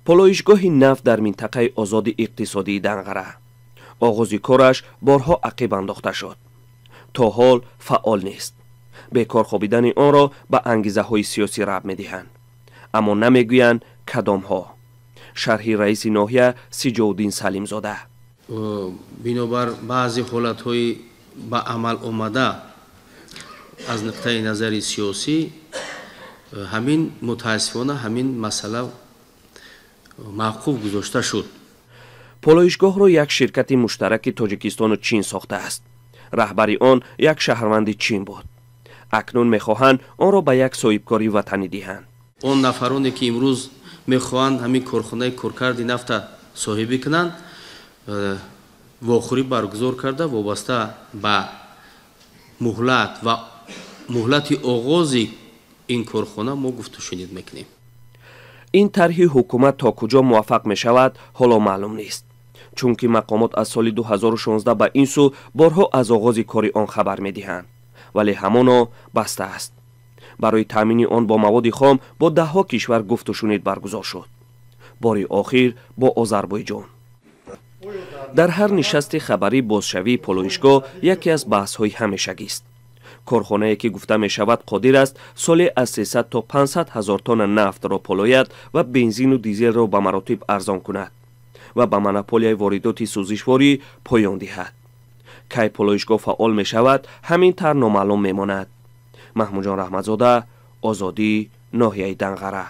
Полоишгоҳи нафт дар минтақаи озоди иқтисодии Данғара. Оғози кораш борҳо ақиб андохта шуд. То ҳол фаъол нест. Бекор хобидани онро ба ангизаҳои сиёсӣ рабт медиҳанд, аммо намегӯянд кадомҳо. Шарҳи раиси ноҳия Сиҷовуддин Салимзода. Бинобар баъзе ҳолатҳои ба амал омада аз нуқтаи назари сиёсӣ, ҳамин мутаассифона ҳамин масъала мавқуф гузошта шуд. Полоишгоҳро як ширкати муштараки Тоҷикистону Чин сохтааст. Раҳбари он як шаҳрванди Чин буд. Акнун мехоҳанд онро ба як соҳибкори ватанӣ диҳанд. Он нафароне ки имрӯз мехоҳанд ҳамин корхонаи коркарди нафта соҳибӣ кунанд, вохӯрӣ баргузор карда, вобаста ба муҳлат ва муҳлати оғози ин корхона мо гуфтушунид мекунем. Ин тарҳи ҳукумат то куҷо муваффақ мешавад, ҳоло маълум нест, чунки мақомот аз соли 2016 ба ин сӯ борҳо аз оғози кори он хабар медиҳанд, вале ҳамоно баста аст. Барои таъмини он бо маводи хом бо даҳҳо кишвар гуфтушунид баргузор шуд, бори охир бо Озарбойҷон. Дар ҳар нишасти хабарӣ бозшавии полоишгоҳ яке аз баҳсҳои ҳамешагист. Корхонае ки гуфта мешавад, қодир аст соле аз 300 то 500 ҳазор тонна нафтро полояд ва бензину дизелро ба маротиб арзон кунад ва ба монополияи воридоти сӯзишворӣ поён диҳад. Кай полоишгоҳ фаъол мешавад, ҳамин тавр номаълум мемонад. Маҳмудҷон Раҳматзода, Озодӣ, ноҳияи Данғара.